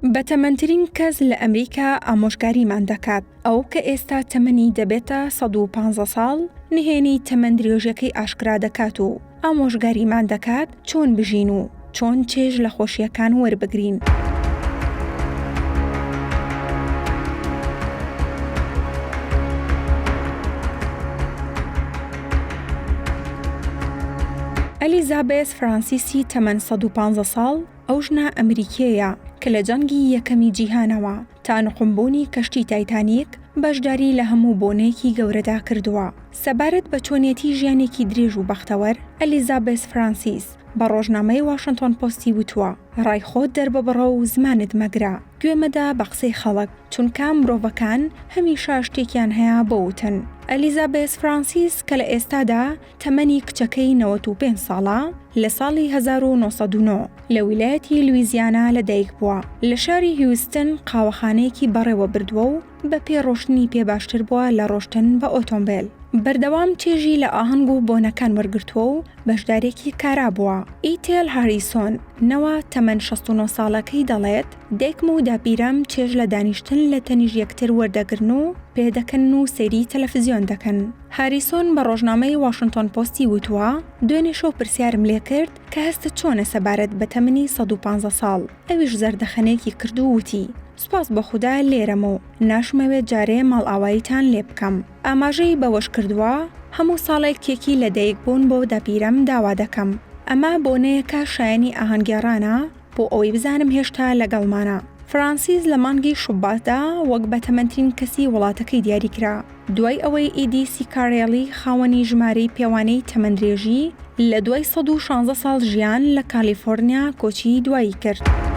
بەتەمەنترین کەس لە ئەمریکا ئامۆژگاریمان دەکات، ئەو کە ئێستا تەمەنی دەبێتە 115 ساڵ، نهێنی تەمەن درێژەکەی ئاشکرا دەکات و ئامۆژگاریمان دەکات چۆن بژین و چۆن چێژ لە خۆشییەکان وەربگرین. ئەلیزابێس فرانسیسی تەمەن 115 ساڵ، ئەو ژنە ئەمریکییەیە کە لە جەنگی یەکەمی جیهانەوە تا نوقمبوونی کەشتی تایتانیک بەشداری لە هەموو بۆنەیەکی گەورەدا کردووە. سەبارەت بە چۆنیەتی ژیانێکی درێژ و بەختەوەر، ئەلیزابێس فرانسیس بە ڕۆژنامەی واشنتۆن پۆستی وتووە، ڕای خۆت دەرببڕە و زمانت مەگرە، گوێ مەدە بە قسەی خەڵک، چونکە مرۆڤەکان هەمیشە شتێکیان هەیە بۆ وتن. ئەلیزابێس فرانسیس کە لە ئێستادا تەمەنی کچەکەی 95 ساڵە، لە ساڵی 1909 لە ویلایەتی لویزیانا لەدایکبووە، لە شاری هیوستن قاوەخانەیەکی بەڕێوەبردووە و بە پێ ڕۆشتنی پێ باشتر بووە لە ڕۆشتن بە ئۆتۆمبێل. بەردەوام چێژی لە ئاهەنگ و بۆنەکان وەرگرتووە و بەشدارێکی کارا بووە. ئیتێل هاریسۆن، نەوە تەمەن 69 ساڵەکەی دەڵێت، دایکم و داپیرەم چێژ لە دانیشتن لە تەنیشت یەکتر وەردەگرن و پێدەکەنن و سەیری تەلەفزیۆن دەکەن. هاریسۆن بە ڕۆژنامەی واشنتۆن پۆستی وتووە، دوێنێ شەو پرسیارم لێکرد کە هەستت چۆنە سەبارەت بە تەمەنی 115 ساڵ، ئەویش زەردەخەنەیەکی کرد و وتی، سوپاس بۆ خودا لێرەم و ناشمەوێت جارێ ماڵئاواییتان لێ بکەم. ئاماژەی بەوەشکردووە، هەموو ساڵێک کێکی لەدایکبوون بۆ داپیرەم داوا دەکەم، ئەمە بۆنەیەکە شایەنی ئاهەنگگێڕانە بۆ ئەوەی بزانم هێشتا لەگەڵمانە. فرانسیس لە مانگی شوباتدا وەک بەتەمەنترین کەسی وڵاتەکەی دیاریکرا. دوای ئەوەی ئیدی سیکارێلی خاوەنی ژمارەی پێوانەی تەمەندرێژی لە دوای 116 ساڵ ژیان لە کالیفۆرنیا کۆچی دوایی کرد.